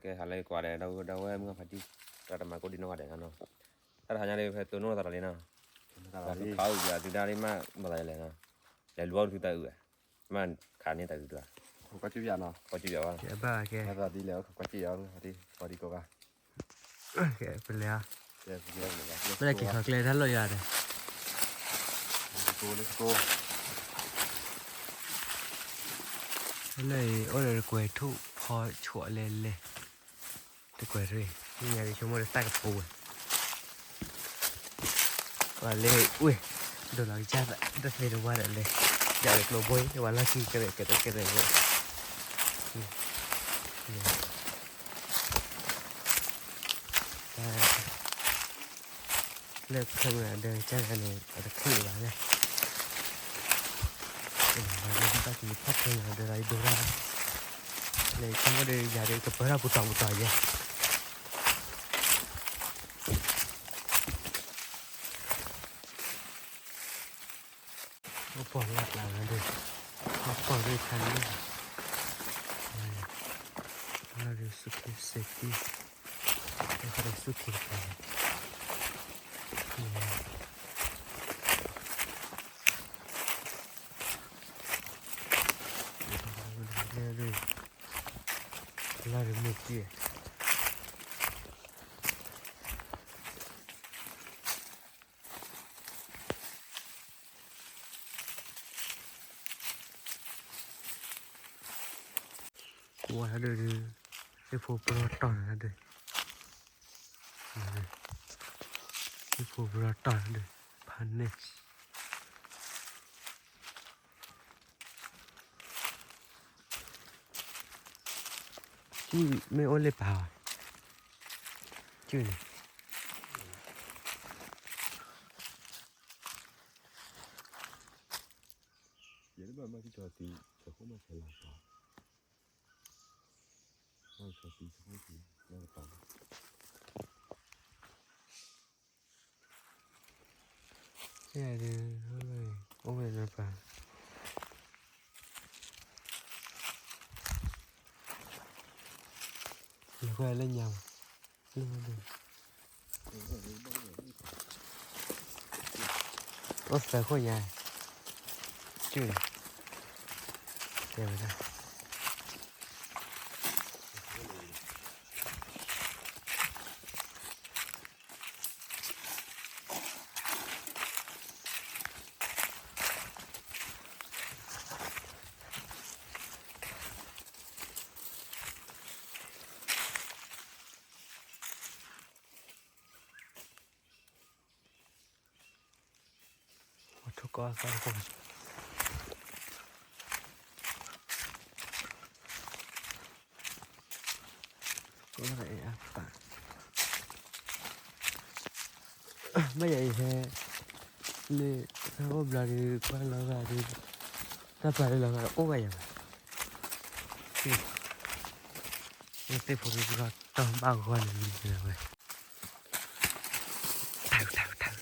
ကဲ ဟးလၢကွၢ်ဒီး ဒီပုၢ်ဝဲၢ်မုၣ်ဖါတံၢ် တၢ်တမၤကိၣ်ဒံးနီၢ်ဂၤဒဲးနီၤနီၤ, တၢ်တဟါညါဒ်ဖဲတိၢ်နီၣ်သးတလံနီၤ, ခးအုၣ်ယၤသုဒၣ်လံမး မၤသးယလဲၣ်နီၤ, လဲၤလူၤအီၣ်သုတၢ်အုၣ်ဧါ, မ့ၢ်ခးန့ၢ်တၢ်အုၣ်တဂၤ, ကွၢ်ကၠူၣ်ယၤနီၤ, ကွၢ်ကၠူၣ်ယၤဘၣ်, မၤသးဒ်လဲၣ် ကွၢ်ကၠူၣ်ယၤ ပှၤဒံးကိးဂၤ ပလဲၤ မ့ၢ်လၢက့ၤခီကျဲတၢ်လီၢ်ယၤဒီး လၢအံၤ အိၣ်ဒီးတကွဲးထူၣ်ဖီဆိးလဲၤလဲၤ, တကွဲးထူၣ်, ညါဒ်ဆိကမိၣ်ဒီးတၢ်ကပူၤဝဲ, ပှၤလၢအံၤ ဒိးလီၤကစၢ်သး တသ့တဝါဒီးလဲၤ, ယၤဒီးကျိဘိအံၤ ပှၤလီၢ်ခံကရဲးကရဲးကရဲးဝဲ လၢခဲမုၢ်ဒီးကစၢ်န့ၣ် အတချုးဘၣ်လဲၣ်, ဘၣ်က့ၤဖီၣ်ဖဲမုၢ်ဒီးဒိၣ်ဒၣ်, လဲၤဆိကမိၣ်ဒီးယၤဒီးကပၢထီၣ်ပူၤတီၤပူၤတီၤယဲ အိၣ်ပှီၢ်လၢ်ကျါလီၤဒီး, အိၣ်ပှီၢ်ရ့ၣ်ခါန့ၣ်, လီၤဒီးဆူၣ်ခ့စဲးတံၢ်, အိၣ်ဒီးဆူၣ်ခ့တကဲး, လီၤဒီးမုၢ်တံၢ် ကွၢ်ဒၣ်ဒုး, သ့ၣ်ဖိပရီတီၢ်နၤဒုး, သ့ၣ်ဖိပရီတီၢ်နၤဒုး, ဖးန့ၣ်, ကၠူၣ်မ့ၢ်အိၣ်လၢပၢ်အီၤ, ကၠူၣ်န့ၣ် ယတဘၣ်မၤကကီၤသံ, ကခိၣ်မၤဆဲးလီၤပီၤ, မၤကကီၤသံ ကခိၣ်သံ, မၤကပၤ, ယဒုး, အိၣ်ဝဲလၢပၢ်, လဲၤဃီလၢညါ, အိၣ်သၢခိၣ်ညါ, ကၠူၣ်, ကဲဝဲဒၣ် ထိၣ်ကီၢ်သီၣ်တကီၢ်, ကီၢ်အဲၣ်အပၢ်, ဘၣ်ယၤအံၤဟဲ, လၢ, ဟဲအိၣ်ဘျီဒုး ကွၢ်လီၤဂာ်ဒုး, တၢ်ပျၢ်လၢလီၤဂာ်ဒီးအိၣ်ဘၣ်ယၤဘၣ်, သ့ၣ်ဖိတကီၢ်တီၢ်ဘၣ်ဂီၢ်န့ၣ်ဝဲ တၢ်, တၢ်, တၢ်,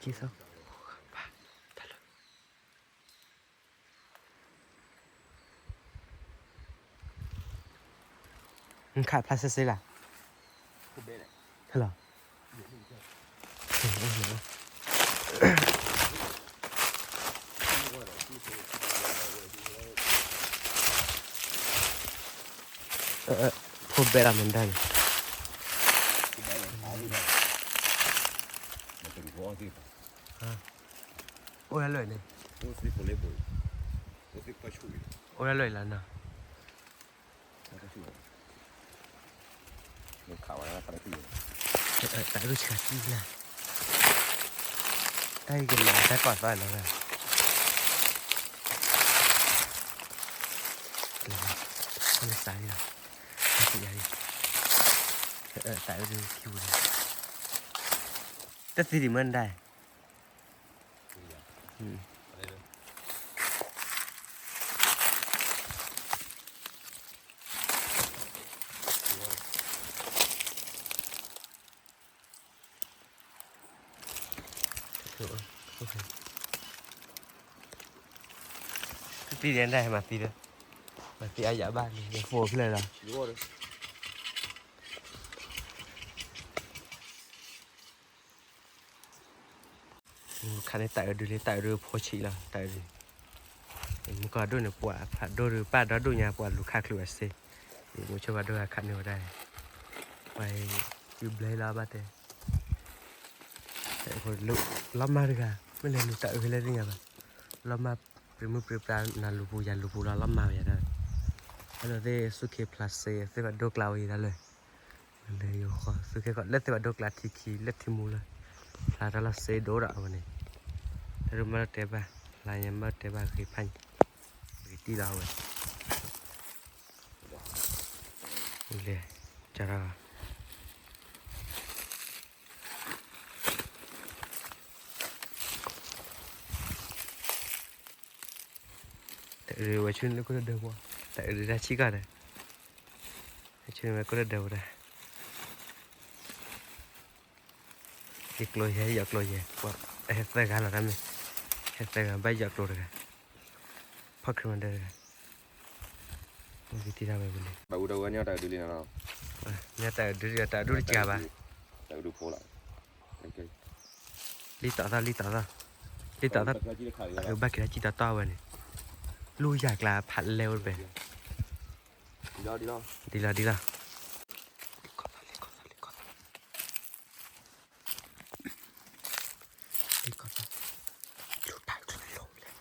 က့ၤသီ တၢ်လၢ နခးဖျါစ့စ့လၢ်, ဟဲလီၤ, ဖိဘဲလီၤမ့ၢ်ဒၣ်န့ၣ်, အိၣ်ဒၣ်လၢန့ၣ်, အိၣ်ဒၣ်လၢလီၤနီၤ, တၢ်အုၣ်ဆှးတံၢ်လၢ်, တၢ်အံၤကမၤတၢ်ကီၢ်သီလီၤ, နစးလီၤ, တၢ်အုၣ်ဒုးခံပူၤလီၤ, တသံဒံးမ့ၢ်ဒၣ် တသံဒံးဒၣ် မၤသံဒီး, မၤသံအယၤဘၣ်န့ၣ် ယဖိဖျဲၣ်လီၤ. ခးန့ၢ်တၢ်အုၣ်ဒုးလံ တၢ်အုၣ်ဒုးဖိဆံးလီၤ တၢ်အုၣ်ဒုး, မုၢ်ကီၢ်ဒိၣ်န့ၣ် ပှၤဖးဒိၣ်ဒုး ပၢ်ဒီဒိၣ်ညါ ပှၤလူၤခးချုးအစ့, မုၢ်ဆိဘၣ်ဒိၣ်ခးန့ၢ်ဝဲဒၣ်, ပှၤ ယဘျဲလီၤဘၣ်တဲ, လီၤမၢ်တဂၤ မ့ၢ်လဲၤလူၤတၢ်အုၣ်ဖဲလဲၣ်သ့ၣ်ညါဘၣ်, လီၤမၢ် ပှၤမုၢ်ပှၤပျၢ်နၤလူၤပူၤယၤလူၤပူၤလီၤ လီၤမၢ်ဝဲယၤဒၣ်, အဲၣ်ဒိးသ့ၣ်စူၢ်က့ၤဖျါစ့ သ့ၣ်ဘၣ်ဒိကျါဝဲယၤဒၣ်လၢ လၢယိၤဃီ သုခဲကီး လၢသ့ၣ်ဘၣ်ဒိကျါထံခံ လၢထံမူလၢ ဖျါတၢ်လီၤစ့ဒိၣ်ဒီးအဝဲန့ၣ်, တၢ်ဒိၣ်မၢ်တဲဘၣ် ဖျါညါမၢ်တဲဘၣ်ဂ့ၤဖးညါ, ဂ့ၤတံၢ်လီၤအဝဲ, လဲၤ, ကၢ်ထီၣ် တၢ်အုၣ်ဝဲဆူန့ၣ်လၢကိၣ်တဒၢပူၤ, တၢ်အုၣ်ဒုးတၢ်ဆံးကီၢ်ဒီး, ဆူန့ၣ်ဝဲကိၣ်တဒၢပူၤဒၣ်, ယကျိၤယဲ ယကျိၤယဲ, ဟဲသၢဂၤလီၤတၢ်မ့ၢ်, ဟဲသၢဂၤဘၣ်ယကျိၤတဂၤ, ဖီၣ်ခရံာ်မၤဒၢတဂၤ, မ့ၢ်ကတံၢ်တၢ်ဝဲပူၤလံ, ဘၣ်အူတဝဲန့ၣ်တၢ်အုၣ်ဒုးလံနီၤ, မ့ၢ်တၢ်အုၣ်ဒုး တၢ်အုၣ်ဒုးတကးဘၣ်, တၢ်အုၣ်ဒုးဖိလီၤ လံတီၤသီ လံတီၤသီ, လံတီၤသီ, ဘၣ်က့ၤလၢကံတီၤတီဝဲန့ၣ်, လူယၤကျါဖးလဲၢ်အိၣ်တပဲ, ဒ်လီၤ ဒ်လီၤ, လံတီၤသီ, လူတၢ်လူလီၤလဲၣ်.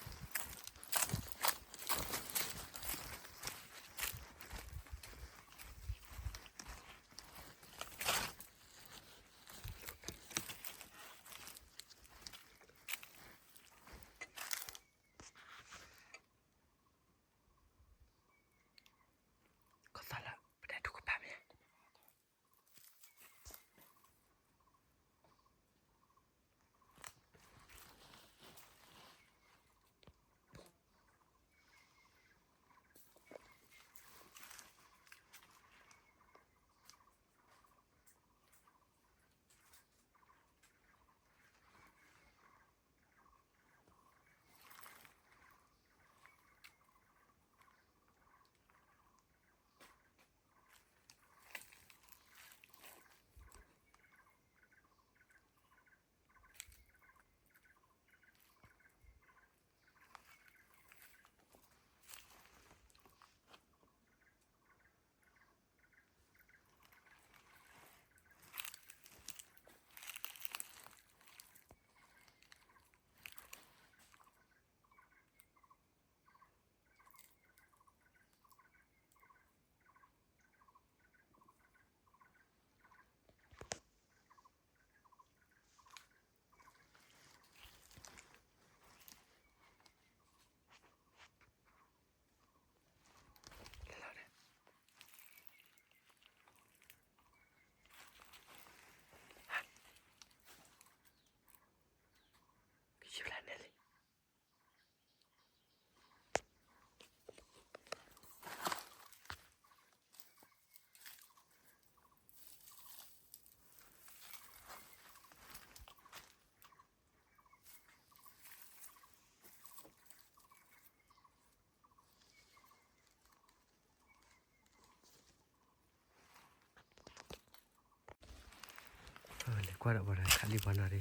ကွၢ်ဒီးပှၤတခးလံာ်ပှၤနီၤဒ်,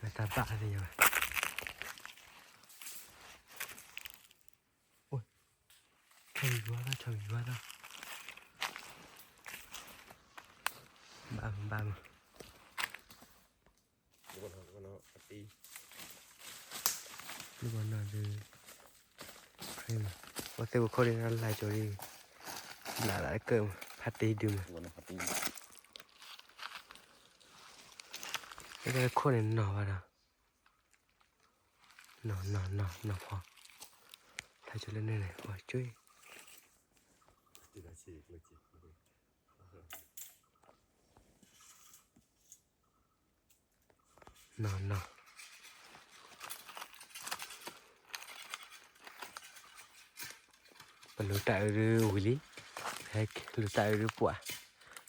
လၢတၢ်ဘၣ်သ့ၣ်ညါဘၣ်, အိၣ်, ဆီယွၤသီ, ဆီယွၤသီ, ဘၣ်မး ဘၣ်မး, လၢပှၤနီၤဒ်, ပှၤသ့ၣ်ပခိၣ်န့ၣ် လၢကၠိဒ်, ဘျးလၢကၢၢ်မး ဖးတံၢ်ဒုးမး, လၢခိၣ်န့ၣ်နီၤဘၣ်ဒီး, နီၤ နီၤ နီၤ နီၤဖီ, ဖျါကၠိလၢန့ၣ်န့ၣ် ပှၤကၠိ, နီၤ နီၤ ပလူၤတၢ်အုးဒုးဝံၤလံ, ဟဲလူၤတၢ်အုးဒုးပှၤ,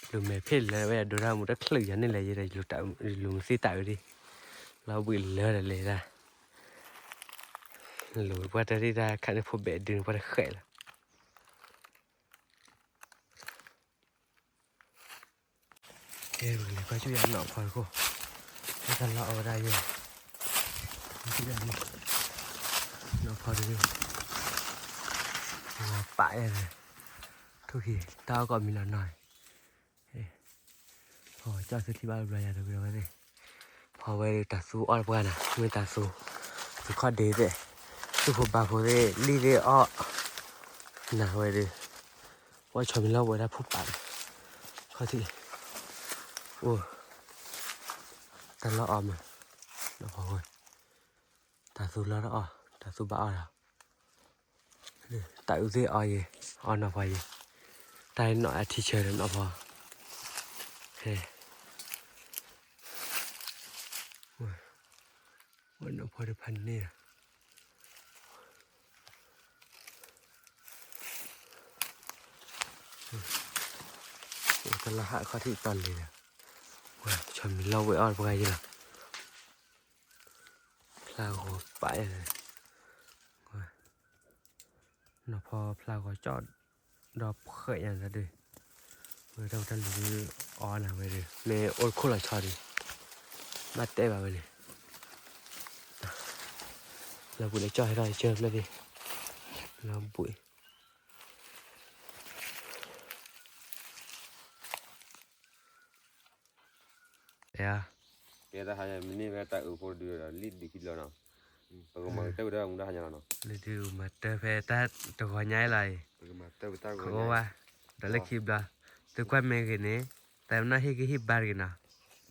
လူၤမဲာ်ဖ့ၣ်လၢဝဲဒိတၢ်မူတချုးယၤန့ၣ်လဲၣ်, ယဲဒၣ်လူၤမုၢ်သ့ၣ်တၢ်အုးဒ်, လီၤဘှံးလၢာ်ဒီးလဲၤဒၣ်, လူၤပှၤတၢ်ဒ်တၢ်ခးန့ၣ်ဖိဘဲးဒုးန့ၣ်ပှၤတဃဲးလီၤ. ကဲ ပကလဲၤကွၢ်ဆူညါနီၢ်ဖီတခိၣ်, ဟဲတၢ်လီၢ်အီၣ်ဝဲဒၣ်ယဲ, နီၢ်ဖီတဒု, ပၢ်အဲၣ်, ထူၣ်ခံ တၢ်အီၣ်ကိးမံၤလီၤနီၤ, ဖီကၠီၣ်သုထံၣ်ဘၣ်ဘျီယၤတဝဲဝဲသ့ၣ်, ဖီဝဲဒၣ်တၢ်သူအီၣ်တပှၢ်နၤ မ့ၢ်တၢ်သူ, သုခီၣ်ဒ့သ့ၣ်, သူၣ်ဖိဘါဖိသ့ၣ် လံၣ်သ့ၣ်အီၣ်, နၤဝဲဒၣ် ပှၤဆီၣ်မံၤလီၤဝဲဒၣ်ဖိပာ်, ခီၣ်ထံး, အိၣ်, တၢ်လီၢ်အီၣ်မး, နီၢ်ဖီဝဲ, တၢ်သူလီၢ်တအီၣ်, တၢ်သူဘၣ်အီၣ်ဒီး, တၢ်အုးသ့ၣ်အီၣ်ယဲ, အီၣ်နီၢ်ဖီယဲ, တၢ်နီၢ်အထံဆၢဒီးနီၢ်ဖီ, ဟဲ, ဝဲနီၢ်ဖီတဖၣ်န့ၣ် တၢ်လီၢ်ဟးခီၣ်ထံးတီၤလံၤဒီး, ဆီၣ်မံၤလီၤဝဲအီၣ်တပှၢ်ယဲလီၤ, ဖျါဂီၤပာ်, နီၢ်ဖီဖျါဂီၤကၠီၣ်, ဒီးဖှဲးညါတၢ်ဒုး, ဝဲတၢ်တၢ်လူၤဒုး, အီၣ်နၤဝဲဒၣ် မ့ၢ်အိၣ်တခိၣ်လီၤဆီဒုး, ဘၣ်တဲဘၣ်ဝဲန့ၣ်, လီၤဘှံးလၢကၠီၣ်ဟဲထီၣ်ကၢဖျၢၣ်သ့ၣ်, လီၤဘှံး ကဲတဟါမနုၤဝဲတၢ်အုးဖိတဒုဒီး လံၣ်ဒုးခံဘျီနီၤ, ပကမၤကတၢၢ်ဝဲဒၣ်မူတၢ်ဟါညါလီၤနီၤ, လံၣ်ဒုးမၤတၢၢ်ဖဲတၢ်တဂီၤညါအံၤလီၤအံၤ, ကအိၣ်ဝဲ, ဒီးလၢခံဘျီ, သုကွၢ်မ့ၢ်ဂ့ၤန့ၣ်, တၢ်မနုၤဟ့ၣ်ကဟ့ၣ်ဘါတဂ့ၤနီၤ,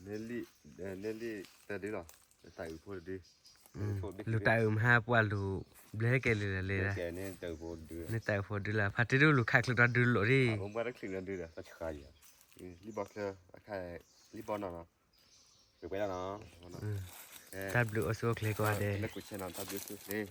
လံၣ်, လံၣ်တဒုလီၤ, တၢ်အုးဖိတဒု လူၤတၢ်အုးမဟါပှၤလူၤ, ဘျဲၣ်ကဲလံလၢလဲၤ, န့ၣ်တၢ်အုးဖိဒုလၢ ဖါတံၢ်ဒုလူၤခးချုးဒီဒုလိာ်ဒ်, လံၣ်ဘီချၢ, လံၣ်ဘီနီၤ, တၢ်ဘျုးအိၣ်ဆူၣ်အိၣ်ချ့ကိးဂၤဒဲး, တၢ်ဘျုးအိၣ်ဆူၣ်အိၣ်ချ့,